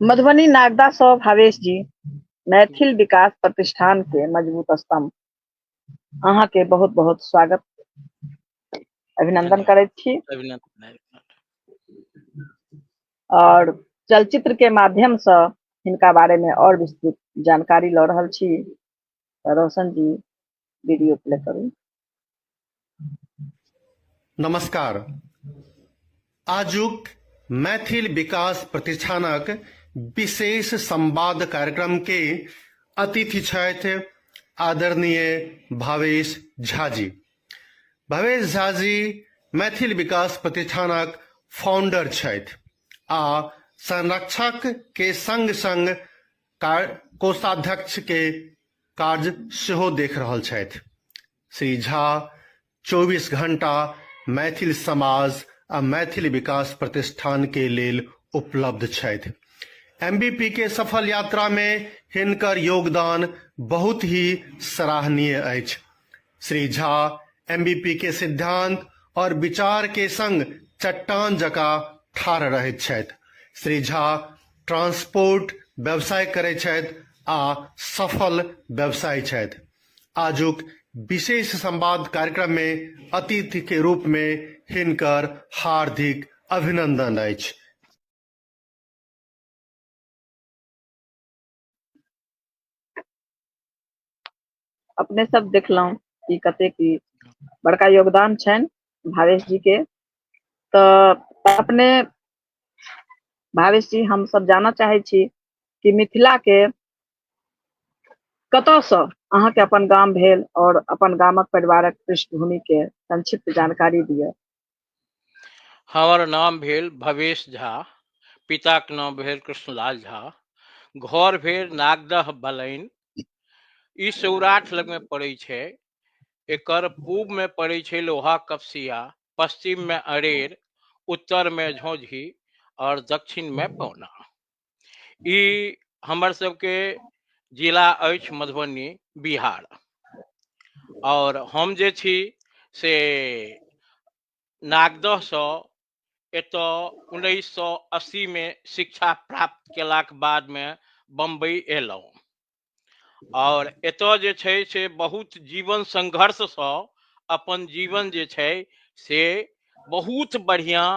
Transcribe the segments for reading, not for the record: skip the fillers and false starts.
मधुबनी नागदा सँ भावेश जी, मैथिल विकास प्रतिष्ठान के मजबूत स्तंभ, अहाँ के बहुत बहुत स्वागत अभिनंदन धन्यवाद। करैत छी। अभिनंदन। और चलचित्र के माध्यम सँ हिनका बारे में और विस्तृत जानकारी लऽ रहल छी। तऽ रोशन जी वीडियो प्ले करू। नमस्कार। आजुक मैथिल विकास प्रतिष्ठानक विशेष संवाद कार्यक्रम के अतिथि छथि आदरणीय भावेश झा जी। भावेश झा जी मैथिल विकास प्रतिष्ठानक फाउंडर छथि आ संरक्षक के संग संग कोषाध्यक्ष के कार्य सेहो देख रहल छथि। श्री झा 24 घंटा मैथिल समाज आ मैथिल विकास प्रतिष्ठान के लेल उपलब्ध छथि। एमबीपी के सफल यात्रा में हिनकर योगदान बहुत ही सराहनीय अछि। श्री झा एमबीपी के सिद्धांत और विचार के संग चट्टान जकां ठाढ़ रहैत छथि। श्री झा ट्रांसपोर्ट व्यवसाय करैत छथि आ सफल व्यवसायी छथि। आजुक विशेष संवाद कार्यक्रम में अतिथि के रूप में हिनकर हार्दिक अभिनंदन अछि। अपने सब देखलहुँ कि कतेक ई बड़का योगदान छनि भावेश जी के। तऽ अपने भावेश जी हम सब जानऽ चाहै छी कि मिथिला के कतऽसँ अहाँके अपन गाम भेल और अपन गामक परिवारक पृष्ठभूमि के संक्षिप्त जानकारी दिअ। हमर नाम भेल भवेश झा, पिताक नाम भेल कृष्णलाल झा, घर भेल नागदह बलैन। ई सौराठ लगमे पड़ै छै। एकर पूब मे पड़ै छै लोहा कपसिया, पश्चिम मे अरेर, उत्तर मे झोंझी और दक्षिण मे पौना। ई हमर सबके जिला अछि मधुबनी, बिहार। और हम जे छी से नागदहसँ एतऽ 1980 मे शिक्षा प्राप्त केलाक बादमे बम्बई एलहुँ और एतऽ जे छै से बहुत जीवन संघर्षसँ अपन जीवन जे छै से बहुत बढ़िआँ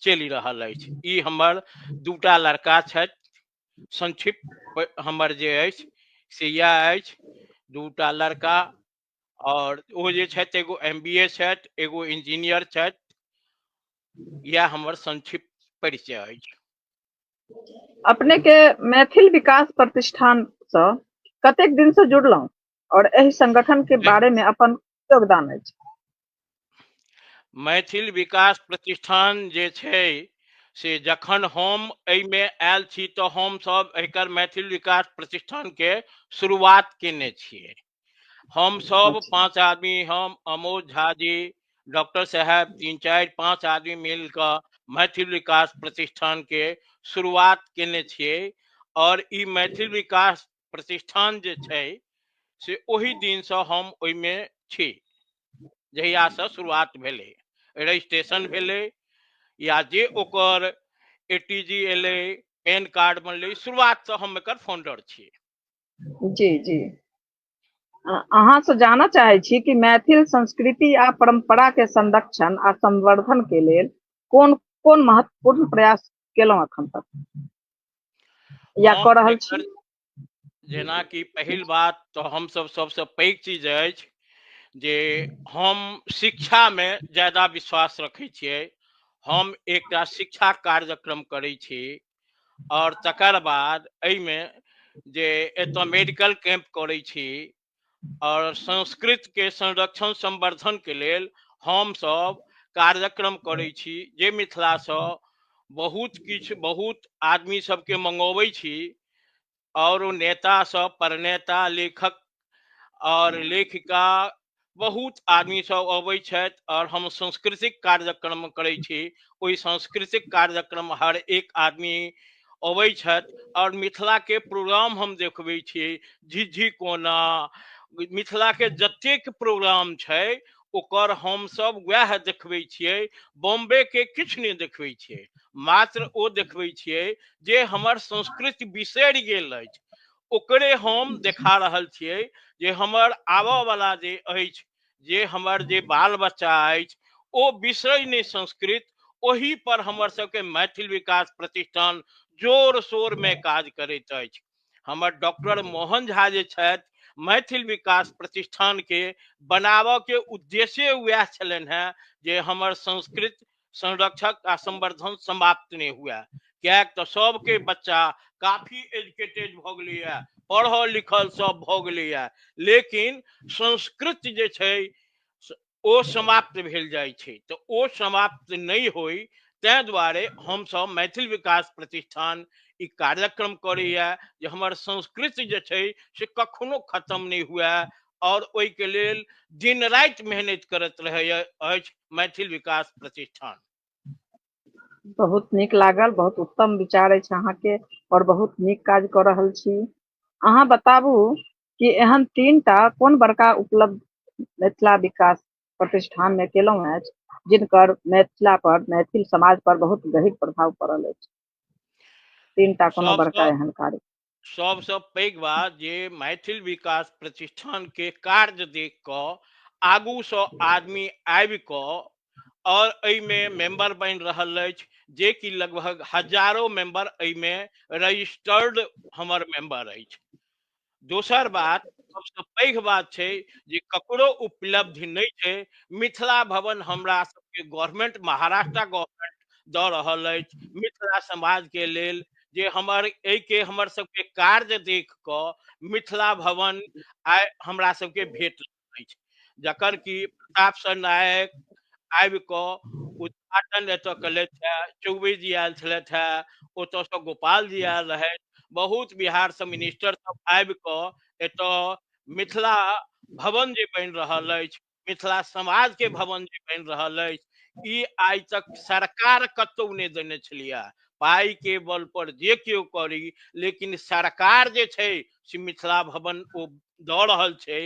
चलि रहल अछि। ई हमर दूटा लड़का छथि। संक्षिप्त हमर जे अछि से इएह अछि, दूटा लड़का और ओ जे छथि एगो एम बी ए छथि, एगो इंजीनियर छथि। इएह हमर संक्षिप्त परिचय अछि। अपने के मैथिल विकास प्रतिष्ठान सँ कतेक दिन से जुड़लहुँ और एहि संगठन के बारे में अपन योगदान अछि? मैथिल विकास प्रतिष्ठान जे छै से जखन हम एहिमे आयल छी तऽ हमसभ एकर मैथिल विकास प्रतिष्ठान के शुरुआत केने छियै। हम सब 5 आदमी, हम अमोद झा जी, डॉक्टर साहब, 3 4 5 आदमी मिल कऽ मैथिल विकास प्रतिष्ठान के शुरुआत केने छियै। और ई मैथिल विकास प्रतिष्ठान जे छै से ओहि दिनसँ हम ओहिमे छी, जहियासँ शुरुआत भेलै, रजिस्ट्रेशन भेलै या जे ओकर एटीजी एलै, पैन कार्ड बनलै, शुरुआतसँ हम एकर फाउंडर छी। जी जी, अहाँ से जानऽ चाहै छी कि मैथिल संस्कृति आ परंपरा के संरक्षण आ संवर्धन के लेल कोन कोन महत्वपूर्ण प्रयास केलहुँ अखन तक या कऽ रहल छी? जेनाकि पहिल बात तऽ हमसभ सबसँ पैघ चीज अछि जे हम शिक्षामे ज्यादा विश्वास रखै छियै। हम एकटा शिक्षा कार्यक्रम करै छी और तकर बाद एहिमे जे एतऽ मेडिकल कैंप करै छी और संस्कृतके संरक्षण संवर्धनके लेल हमसभ कार्यक्रम करै छी, जे मिथिलासँ बहुत किछु बहुत आदमी सबके मंगोबै छी और ओ नेता सब, परनेता, लेखक और लेखिका बहुत आदमी सब अबै छथि और हम सांस्कृतिक कार्यक्रम करै छी। ओहि सांस्कृतिक कार्यक्रम हर एक आदमी अबै छथि और मिथिला के प्रोग्राम हम देखबै छी, झिझी कोना, मिथिला के जतेक प्रोग्राम छै ओकर हमसब वएह देखबै छियै, बॉम्बे के किछु नहि देखबै छियै, मात्र ओ देखबै छियै जे हमर संस्कृति बिसरि गेल अछि, ओकरे हम देखा रहल छियै जे हमर आबऽ वाला जे अछि, जे हमर जे बाल बच्चा अछि ओ बिसरै नहि संस्कृत। ओहि पर हमर सबके मैथिल विकास प्रतिष्ठान जोर शोर में काज करैत अछि। हमर डॉक्टर मोहन झा जे छथि, मैथिल विकास प्रतिष्ठान के बनाबऽ के उद्देश्य वएह छलनि हेँ जे हमर संस्कृत संरक्षक आ संवर्धन समाप्त नहि हुए, किएक तऽ सबके बच्चा काफी एजुकेटेड भऽ गेलैए, पढ़ल लिखल सब भऽ गेलैए, लेकिन संस्कृत जे छै ओ समाप्त भेल जाइ छै। तऽ ओ समाप्त नहि होइ ताहि दुआरे हमसब मैथिल विकास प्रतिष्ठान ई कार्यक्रम करैए जे हमर संस्कृति जे छै से कखनो खत्म नहि हुए, और ओहिके लेल दिन राति मेहनत करैत रहै अछि मैथिल विकास प्रतिष्ठान। बहुत नीक लागल, बहुत उत्तम विचार अछि अहाँके और बहुत नीक काज कऽ रहल छी। अहाँ बताबू कि एहन 3टा कोन बड़का उपलब्ध मिथिला विकास प्रतिष्ठान में केलहुँ अछि जिनकर मिथिला पर, मैथिल समाज पर बहुत गहीर प्रभाव पड़ल अछि? 3टा कोनो बड़का एहन कार्य। सबसँ पैघ बात जे मैथिल विकास प्रतिष्ठान के कार्य देख कऽ आगूसँ आदमी आबि कऽ और एहिमे मेंबर बनि रहल अछि, जे कि लगभग हजारो मेंबर एहिमे रजिस्टर्ड हमर मेंबर अछि। दोसर बात, सबसँ पैघ बात छै जे ककरो उपलब्धि नहि छै। मिथिला भवन हमरा सबके गवर्नमेंट, महाराष्ट्र गवर्नमेंट दऽ रहल अछि मिथिला समाज के लेल, जे हमर एहिके हमर सबके कार्य देख कऽ मिथिला भवन आइ हमरा सबके भेट रहल अछि, जकर कि प्रताप सर नायक आबि कऽ उद्घाटन एतऽ केलथि हेँ, चौबे जी आयल छलथि हेँ, ओतऽसँ गोपाल जी आयल रहथि, बहुत बिहारसँ मिनिस्टर सब आबि कऽ एतऽ मिथिला भवन जे बनि रहल अछि, मिथिला समाज के भवन जे बनि रहल अछि, ई आइ तक सरकार कतौ नहि देने छलियै। पाई के बल पर जे केओ करी, लेकिन सरकार जे छै से मिथिला भवन ओ दऽ रहल छै,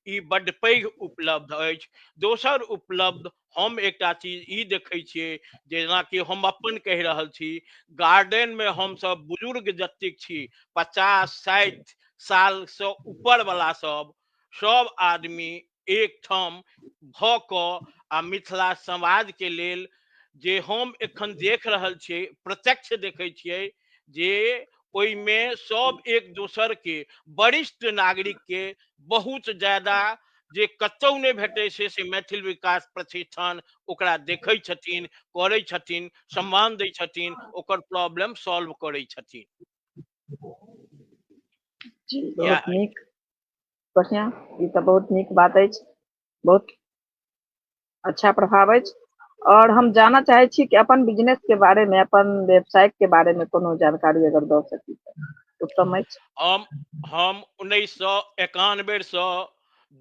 ई बड्ड पैघ उपलब्ध अछि। दोसर उपलब्ध हम एकटा चीज ई देखै छियै, जेनाकि हम अपन कहि रहल छी, गार्डन में हमसब बुजुर्ग जतेक छी, 50-60 सालसँ ऊपर वाला सब सब आदमी एकठाम भऽ कऽ आ मिथिला समाज के लेल जे हम एखन देख रहल छियै, प्रत्यक्ष देखै छियै जे ओहिमे सब एक दोसर के वरिष्ठ नागरिक के बहुत ज्यादा जे कतौ नहि भेटै छै से मैथिल विकास प्रतिष्ठान ओकरा देखै छथिन, करै छथिन, सम्मान दै छथिन, ओकर प्रॉब्लम सॉल्व करै छथिन। जी, बहुत नीक, बढ़िया, ई तऽ बहुत नीक बात अछि, बहुत अच्छा प्रभाव अछि। और हम जानऽ चाहै छी कि अपन बिजनेस के बारे में, अपन व्यवसाय के बारे में कोनो जानकारी अगर दऽ सकी तऽ उत्तम अछि। हम 1991 सँ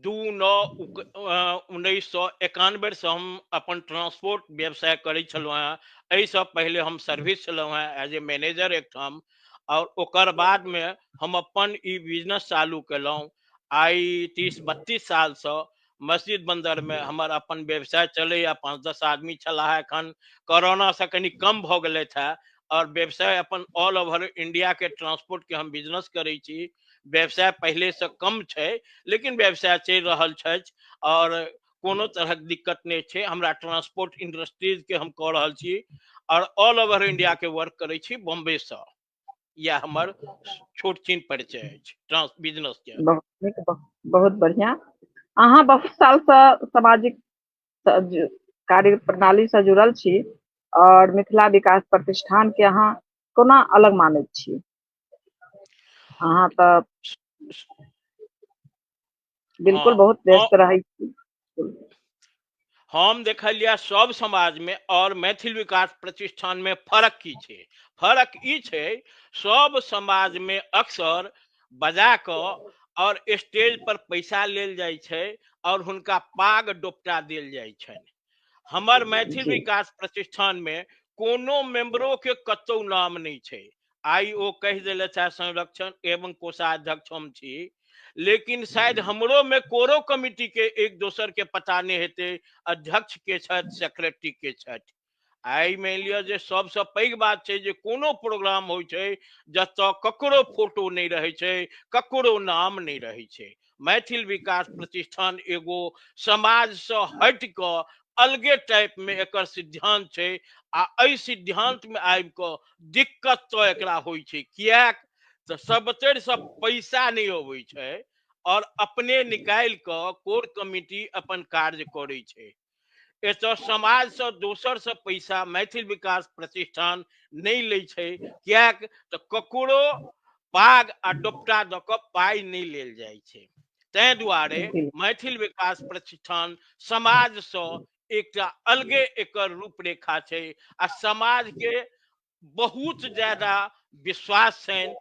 2/9/1991 से हम अपन ट्रांसपोर्ट व्यवसाय करै छलहुँ हेँ। एहिसँ पहिले हम सर्विस छलहुँ हेँ एज ए मैनेजर एकठाम, और ओकर बादमे हम अपन ई बिजनेस चालू केलहुँ। आइ 30-32 सालसँ मस्जिद बंदर में हमर अपन व्यवसाय चलैए। 5-10 आदमी छलाह, एखन कोरोनासँ कनि कम भऽ गेलथि हेँ, और व्यवसाय अपन ऑल ओवर इंडिया के ट्रांसपोर्ट के हम बिजनेस करै छी। व्यवसाय पहिलेसँ कम छै, लेकिन व्यवसाय चलि रहल छथि और कोनो तरहक दिक्कत नहि छै। हमरा ट्रांसपोर्ट इंडस्ट्रीज के हम कऽ रहल छी और ऑल ओवर इंडिया के वर्क करै छी बॉम्बेसँ। यह हमर छोट छिन परिचय अछि ट्रांस बिजनेस के। बहुत नीक, बहुत बढ़िया। अहाँ बहुत सालसँ सामाजिक कार्य प्रणालीसँ जुड़ल छी और मिथिला विकास प्रतिष्ठान के अहाँ कोना अलग मानैत छी? अहाँ तऽ बिल्कुल बहुत व्यस्त रहै छी। हम देखलियै सब समाज में और मैथिल विकास प्रतिष्ठान में फर्क की छै? फर्क ई छै, सब समाज में अक्सर बजा कऽ और स्टेज पर पैसा लेल जाइ छै और हुनका पाग डोपटा देल जाइ छनि। हमर मैथिल विकास प्रतिष्ठान में कोनो मेंबरो के कतौ नाम नहि छै। आइ ओ कहि देलथि है संरक्षण एवं कोषाध्यक्ष हम छी, लेकिन शायद हमरो में कोरो कमिटी के एक दोसर के पता नहि हेतै, अध्यक्ष के छथि, सेक्रेटरी के छथि। आइ मानि लिअ जे सबसँ पैघ बात छै जे कोनो प्रोग्राम होइ छै जतऽ ककरो फोटो नहि रहै छै, ककरो नाम नहि रहै छै। मैथिल विकास प्रतिष्ठान एगो समाजसँ हटि कऽ अलगे टाइप में एकर सिद्धांत छै, आ एहि सिद्धांत में आबि कऽ दिक्कत तऽ एकरा होइ छै। किएक तऽ सबतरिसँ पैसा नहि अबै छै और अपने निकालि कऽ कोर कमिटी अपन कार्य करै छै। एतऽ समाजसँ दोसरसँ पैसा मैथिल विकास प्रतिष्ठान नहि लै छै, किएक तऽ ककरो पाग आ डोपटा दऽ कऽ पाइ नहि लेल जाइ छै। ताहि दुआरे मैथिल विकास प्रतिष्ठान समाजसँ एकटा अलगे एकर रूपरेखा छै आ समाजके बहुत ज्यादा विश्वास छनि।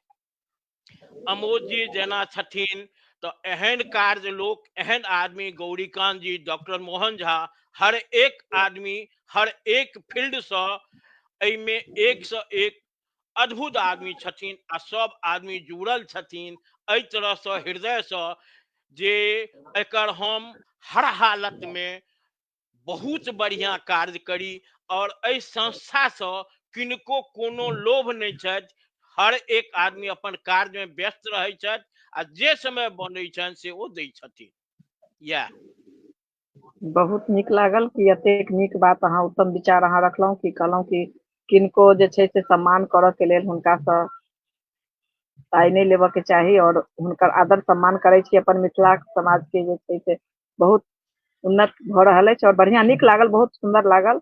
अमोद जी जेना छथिन तऽ एहन कार्य लोक, एहन आदमी, गौरीकांत जी, डॉक्टर मोहन झा, हर एक आदमी हर एक फील्डसँ एहिमे एकसँ एक अद्भुत आदमी छथिन आ सब आदमी जुड़ल छथिन एहि तरहसँ हृदयसँ जे एकर हम हर हालतमे बहुत बढ़िआँ कार्य करी। और एहि संस्थासँ किनको कोनो लोभ नहि छथि, हर एक आदमी अपन कार्यमे व्यस्त रहै छथि आ जे समय बनै छनि से ओ दै छथिन। इएह बहुत नीक लागल कि एतेक नीक बात अहाँ, उत्तम विचार अहाँ रखलहुँ कि कहलहुँ कि किनको जे छै से सम्मान करऽ के लेल हुनकासँ पाइ नहि लेबऽ के चाही और हुनकर आदर सम्मान करै छी। अपन मिथिला समाज के जे छै से बहुत उन्नत भऽ रहल अछि और बढ़िआँ नीक लागल, बहुत सुन्दर लागल।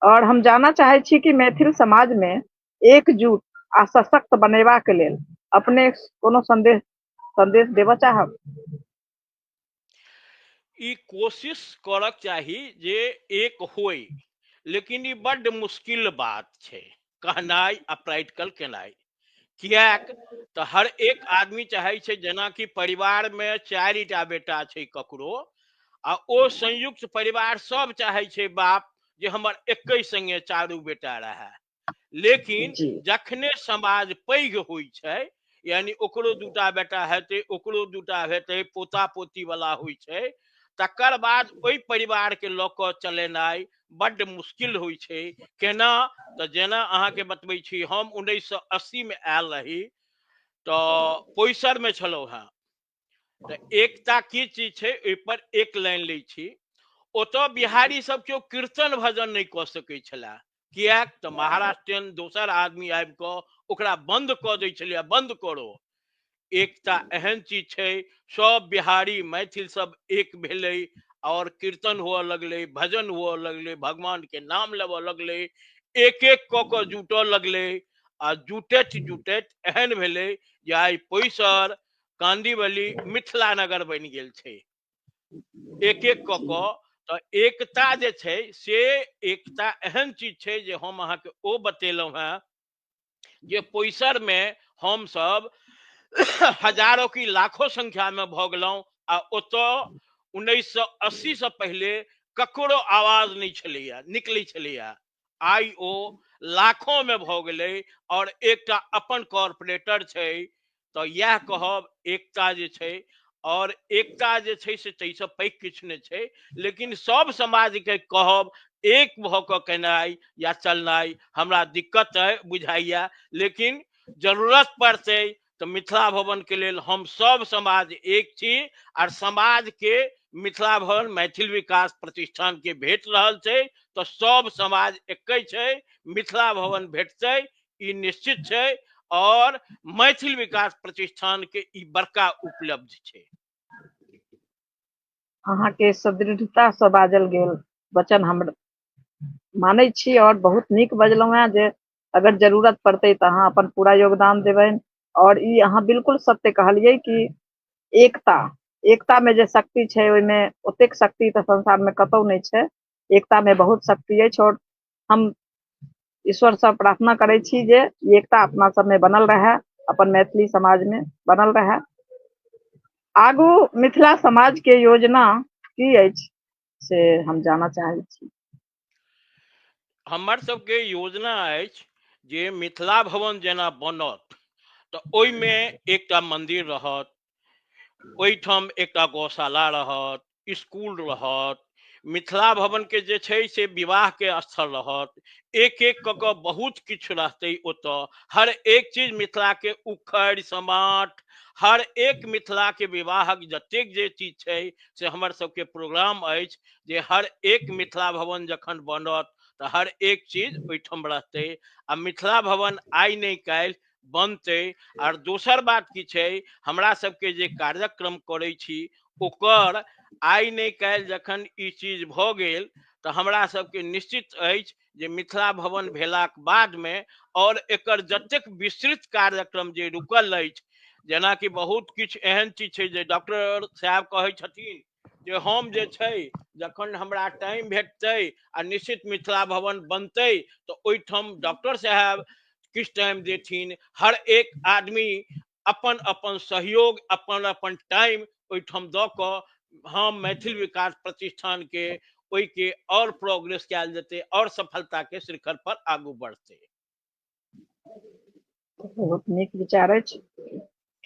और हम जानऽ चाहै छी कि मैथिल समाज मे एकजुट आ सशक्त बनेबाक लेल अपने कोनो संदेश संदेश देबऽ चाहब? ई कोशिश करक चाही जे एक होय, लेकिन ई बड्ड मुश्किल बात छै कहनाइ आ प्रैक्टिकल केनाइ। किएक तऽ हर एक आदमी चाहै छै, जेनाकि परिवारमे 4टा बेटा छै ककरो आ ओ संयुक्त परिवार, सब चाहै छै बाप जे हमर एके संगे 4 बेटा रहए। लेकिन जखने समाज पैघ होइ छै, यानी ओकरो 2टा बेटा हेतै, ओकरो 2टा हेतै, पोता पोती वाला होइ छै, तकर बाद ओहि परिवारके लऽ कऽ चलेनाइ बड्ड मुश्किल होइ छै। केना तऽ जेना अहाँके बतबै छी, हम 1980 मे आयल रही तऽ पोइसरमे छलहुँ हेँ। तऽ एकता की चीज छै ओहिपर एक लाइन लै छी। ओतऽ बिहारी सब केओ कीर्तन भजन नहि कऽ सकै छलाह, किएक तऽ महाराष्ट्रियन दोसर आदमी आबि कऽ ओकरा बंद कऽ दै छलैए, बंद करो। एकता एहन चीज छै, सब बिहारी मैथिल सब एक भेलै और कीर्तन हुअ लगलै, भजन हुअ लगलै, भगवान के नाम लेबऽ लगलै, एक एक कऽ कऽ जुटऽ लगलै आ जुटैत जुटैत एहन भेलै जे आइ पोइसर कांदीवली मिथिला नगर बनि गेल छै। एक एक कऽ कऽ। तऽ एकता जे छै से एकता एहन चीज छै जे हम अहाँके ओ बतेलहुँ हेँ जे पोइसरमे हमसब हजारों की लाखों संख्या में भऽ गेलहुँ आ ओतऽ 1980 से पहिले ककरो आवाज नहि छलैया, निकलै छलैया। आइ ओ लाखों में भऽ गेलै और एकटा अपन कॉर्पोरेटर छै। तऽ इएह कहब एकता जे छै, और एकता जे छै से ताहिसँ पैघ किछु नहि छै। लेकिन सब समाजके कहब एक भऽ कऽ केनाइ या चलनाइ हमरा दिक्कत है बुझाइया, लेकिन जरूरत पड़तै तऽ मिथिला भवन के लेल हम सब समाज एक छी आर समाज के मिथिला भवन मैथिल विकास प्रतिष्ठान के भेट रहल छै तऽ सब समाज एके छै, मिथिला भवन भेटतै ई निश्चित छै और मैथिल विकास प्रतिष्ठान के ई बड़का उपलब्धि छै। अहाँके सदृढ़ता से बाजल गेल वचन हम मानै छी और बहुत नीक बजलहुँ हेँ जे अगर जरूरत पड़तै तऽ अहाँ अपन पूरा योगदान देबनि। और ई अहाँ बिल्कुल सत्य कहलियै कि एकता, एकता में जे शक्ति छै ओहिमे ओतेक शक्ति तऽ संसार में कतौ नहि छै। एकता में बहुत शक्ति अछि और हम ईश्वरसँ प्रार्थना करै छी जे एकता अपना सबमे बनल रहए, अपन मैथिली समाज में बनल रहए। आगू मिथिला समाज के योजना की अछि से हम जानऽ चाहै छी। हमर सबके योजना अछि जे मिथिला भवन जेना बनत तऽ ओहिमे एकटा मंदिर रहत, ओहिठाम एकटा गौशाला रहत, स्कूल रहत, मिथिला भवन के जे छै से विवाह के स्थल रहत, एक एक कऽ कऽ बहुत किछु रहतै ओतऽ। हर एक चीज मिथिला के उखड़ि समाट, हर एक मिथिला के विवाहक जतेक जे चीज छै से हमर सबके प्रोग्राम अछि जे हर एक मिथिला भवन जखन बनत तऽ हर एक चीज ओहिठाम रहतै। आ मिथिला भवन आइ नहि काल्हि बनतै। आर दोसर बात की छै, हमरा सबके जे कार्यक्रम करै छी ओकर आइ नहि काल्हि जखन ई चीज भऽ गेल तऽ हमरा सबके निश्चित अछि जे मिथिला भवन भेलाक बादमे और एकर जतेक विस्तृत कार्यक्रम जे रुकल अछि, जेनाकि बहुत किछु एहन चीज छै जे डॉक्टर साहब कहै छथिन जे हम जे छै जखन हमरा टाइम भेटतै आ निश्चित मिथिला भवन बनतै तऽ ओहिठाम डॉक्टर साहब किछु टाइम देथिन। हर एक आदमी अपन अपन सहयोग, अपन अपन टाइम ओहिठाम दऽ कऽ हम मैथिल विकास प्रतिष्ठान के ओहिके और प्रोग्रेस कयल जेतै और सफलता के शिखर पर आगू बढ़तै। बहुत नीक विचार अछि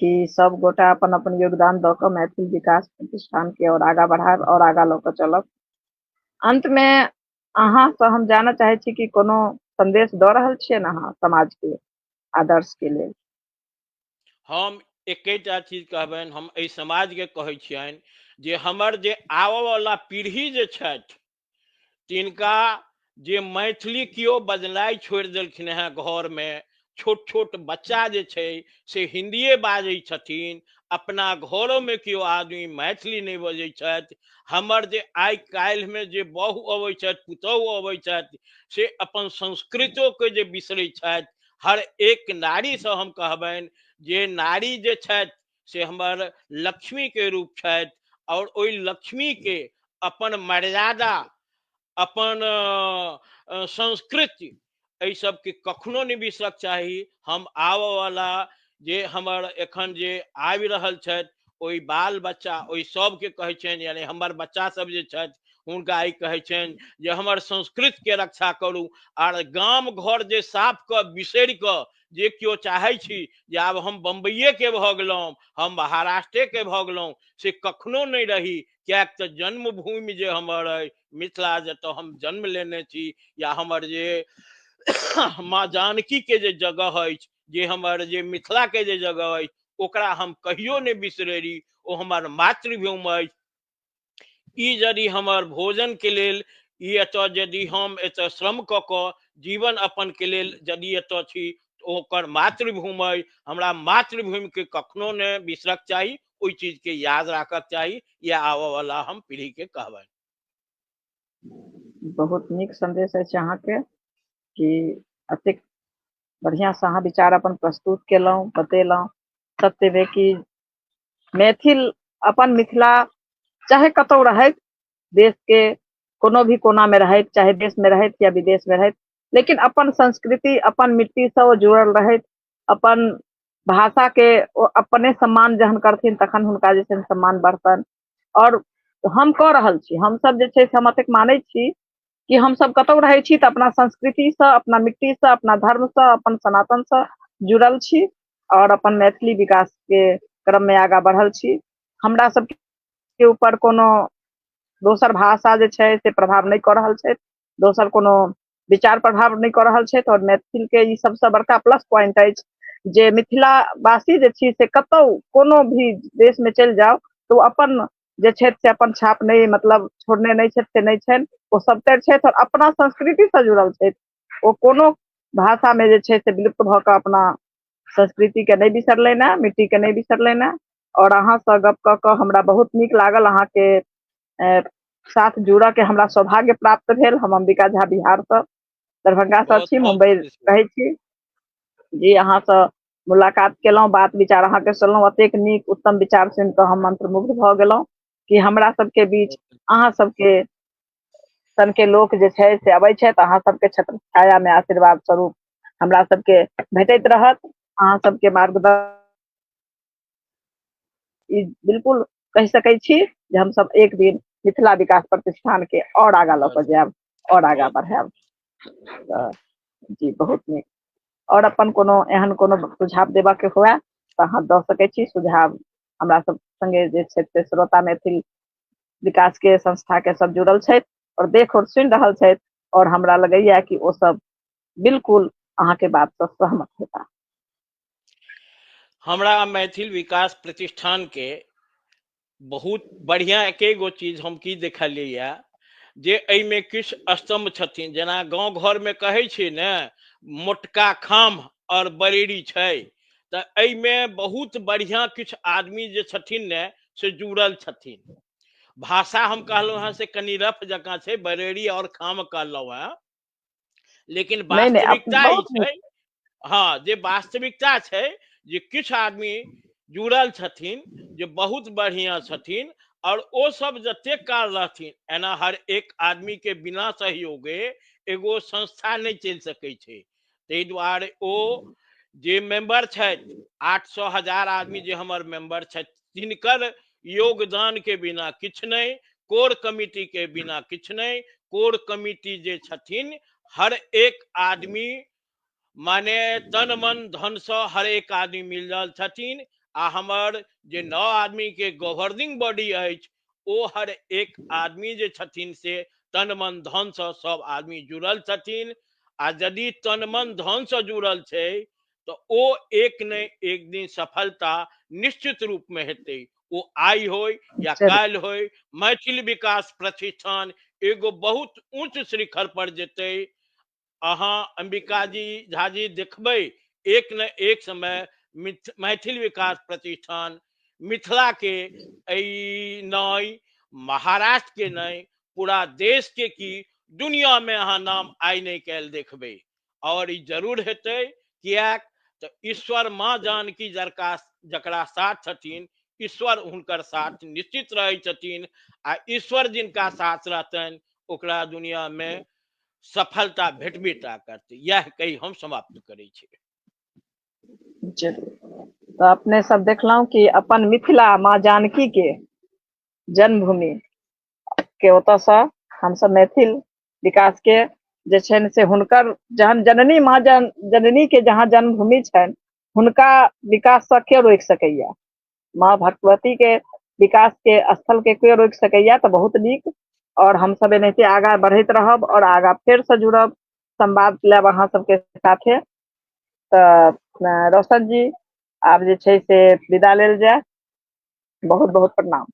कि सब गोटा अपन अपन योगदान दऽ कऽ मैथिल विकास प्रतिष्ठान के और आगाँ बढ़ायब और आगाँ लऽ कऽ चलब। अंत मे अहाँ सँ हम जानऽ चाहै छी कि कोनो संदेश दऽ रहल छियै ने अहाँ समाज के आदर्श के लेल? हम एकेटा चीज कहबनि, हम एहि समाजके कहै छियनि जे हमर जे आबयवला पीढ़ी जे छथि तिनका जे मैथिली केओ बजनाइ छोड़ि देलखिन हेँ घरमे, छोट छोट बच्चा जे छै से हिन्दिए बाजै छथिन, अपना घरोमे केओ आदमी मैथिली नहि बजै छथि। हमर जे आइ काल्हिमे जे बहु अबै छथि, पुतहु अबै छथि, से अपन संस्कृतोके जे बिसरै छथि। हर एक नारीसँ हम कहबनि जे नारी जे छथि से हमर लक्ष्मीके रूप छथि और ओहि लक्ष्मीके अपन मर्यादा, अपन संस्कृति, एहि सबके कखनो नहि बिसरक चाही। हम आबयवला जे हमर एखन जे आबि रहल छथि ओहि बाल बच्चा ओहि सबके कहै छियनि, यानी हमर बच्चा सब जे छथि हुनका ई कहै छियनि जे हमर संस्कृतिके रक्षा करू। आर गाम घर जे साफ कऽ बिसरि कऽ जे केओ चाहै छी जे आब हम बम्बइएके भऽ गेलहुँ, हम महाराष्ट्रेके भऽ गेलहुँ, से कखनो नहि रही, किएक तऽ जन्मभूमि जे हमर अइ मिथिला, जतऽ हम जन्म लेने छी, या हमर जे माँ जानकी के जे जगह अछि, जे हमर जे मिथिला के जे जगह अछि, ओकरा हम कहियो नहि बिसरेरी, ओ हमर मातृभूमि अछि। ई यदि हमर भोजन के लेल ई एतऽ यदि हम एतऽ श्रम कऽ कऽ जीवन अपन के लेल यदि एतऽ छी, ओकर मातृभूमि अइ। हमरा मातृभूमि के कखनो नहि बिसरक चाही, ओहि चीज के याद राखक चाही। या आबऽ वाला हम पीढ़ी के कहबनि। बहुत नीक संदेश अछि अहाँके कि एतेक बढ़िआँसँ अहाँ विचार अपन प्रस्तुत केलहुँ, बतेलहुँ। सत्यमे कि मैथिल अपन मिथिला चाहे कतहु रहैत, देश के कोनो भी कोना मे रहैत, चाहे देश मे रहैत या विदेश मे रहैत, लेकिन अपन संस्कृति अपन मिट्टी सँ ओ जुड़ल रहैत, अपन भाषा के ओ अपने सम्मान जहन करथिन तखन हुनका जे छै सम्मान बढ़तनि। आओर हम कऽ रहल छी, हमसभ जे छै से हम एतेक मानै छी कि हमसभ कतहु रहै छी तऽ अपना संस्कृतिसँ, अपना मिट्टीसँ, अपना धर्मसँ, अपन सनातनसँ जुड़ल छी आओर अपन मैथिली विकासके क्रममे आगाँ बढ़ल छी। हमरा सबके ऊपर कोनो दोसर भाषा जे छै से प्रभाव नहि कऽ रहल छै, दोसर कोनो विचार प्रभाव नहि कऽ रहल छथि। आओर मैथिलके ई सबसँ बड़का प्लस पॉइंट अछि जे मिथिलावासी जे छी से कतहु कोनो भी देशमे चलि जाउ तऽ ओ अपन जे छथि से अपन छाप नहि मतलब छोड़ने नहि छथि, से नहि छनि। ओ सबतरि छथि आओर अपना संस्कृतिसँ जुड़ल छथि। ओ कोनो भाषामे जे छै से विलुप्त भऽ कऽ अपना संस्कृतिके नहि बिसरलनि हेँ, मिट्टीके नहि बिसरलनि हेँ। आओर अहाँसँ गप कऽ कऽ हमरा बहुत नीक लागल। अहाँके साथ जुड़ऽ के हमरा सौभाग्य प्राप्त भेल। हम अम्बिका झा बिहारसँ, दरभंगासँ बहुत छी, बहुत मुम्बई खुशी। रहै छी। जी अहाँसँ मुलाकात केलहुँ, बात विचार अहाँके सुनलहुँ, एतेक नीक उत्तम विचार सुनि कऽ हम मंत्रमुग्ध भऽ गेलहुँ कि हमरा सबके बीच अहाँ सबके सनके लोक जे छै से अबै छथि, अहाँ सबके छत्र छायामे आशीर्वाद स्वरूप हमरा सबके भेटैत रहत। अहाँ सबके मार्गदर्शन ई बिल्कुल कहि सकै छी जे हमसब एक दिन मिथिला विकास प्रतिष्ठान के और आगाँ लऽ कऽ जायब और आगाँ बहुत बढ़ायब। तऽ जी बहुत नीक। आओर अपन कोनो एहन कोनो सुझाव देबऽ के हुए तऽ अहाँ दऽ सकै छी सुझाव। हमरा सब संगे जे छथि से श्रोता मैथिल विकास के संस्था के सब जुड़ल छथि और देख और सुनि रहल छथि और हमरा लगैया कि ओ सब बिल्कुल अहाँके बात सँ सहमत हेता। हमरा मैथिल विकास प्रतिष्ठान के बहुत बढ़िया एके गो चीज हम की देखलियै जे एहिमे किछु स्तम्भ छथिन। जेना गाँव घरमे कहै छै ने, मोटका खाम्ह आओर बरेरी छै, तऽ एहिमे बहुत बढ़िया किछु आदमी जे छथिन ने से जुड़ल छथिन। भाषा हम कहलहुँ हेँ से कनि रफ जकाँ छै, बरेरी आओर खाम्ह कहलहुँ हेँ, लेकिन नहि नहि, वास्तविकता ई बहुत नीक। छै। हँ, जे वास्तविकता छै जे किछु आदमी जुड़ल छथिन जे बहुत बढ़िया छथिन, और ओ सब जतेक काल रहथिन, एना हर एक आदमी के बिना सहयोगे एगो संस्था नहि चलि सकै छै। ताहि दुआरे ओ जे मेंबर छथि, 800 हजार आदमी जे हमर मेंबर छथि, तिनकर योगदान के बिना किछु नहि, कोर कमिटी के बिना किछु नहि। कोर कमिटी जे छथिन, हर एक आदमी माने तन मन धन से हर एक आदमी मिल रहल छथिन। आ हमर जे 9 आदमी के गवर्निंग बॉडी अछि, ओ हर एक आदमी जे छथिन से तन मन धन से सब आदमी जुड़ल छथिन। आ यदि तन मन धन से जुड़ल छै तऽ ओ एक ने एक दिन सफलता निश्चित रूप में हेतै। ओ आइ होय या जरूर। काल्हि होय, मैथिल विकास प्रतिष्ठान एगो बहुत ऊंच शिखर पर जेतै। अहाँ अंबिका जी झा जी देखबै, एक न एक समय मैथिल विकास प्रतिष्ठान मिथिला के एहि नहि, महाराष्ट्र के नहि, पूरा देश के की दुनिया में अहाँ नाम आइ नहि काल्हि देखबै। और ई जरूर हेतै, किएक तऽ ईश्वर माँ जानकी जकरा जकरा साथ छथिन, ईश्वर हुनकर साथ निश्चित रहै छथिन। आ ईश्वर जिनका साथ रहतनि ओकरा दुनिया में सफलता भेटबे टा करतै। इएह कहि हम समाप्त करै छी। जरूर। तऽ अपने सब देखलहुँ कि अपन मिथिला माँ जानकी के जन्मभूमि के ओतऽसँ हमसब मैथिल विकास के जे छनि से हुनकर जहन जननी माँ जननी के जहाँ जन्मभूमि छनि, हुनका विकाससँ के रोकि सकैया? माँ भगवती के विकास के स्थल के के रोकि सकैया? तऽ बहुत नीक। और हमसब एनाहिते आगाँ बढ़ैत रहब और आगाँ फेरसँ जुड़ब, संवाद लेब अहाँ सबके साथे। तऽ रोशन जी, आब जे छै से विदा लेल जाय। बहुत बहुत प्रणाम।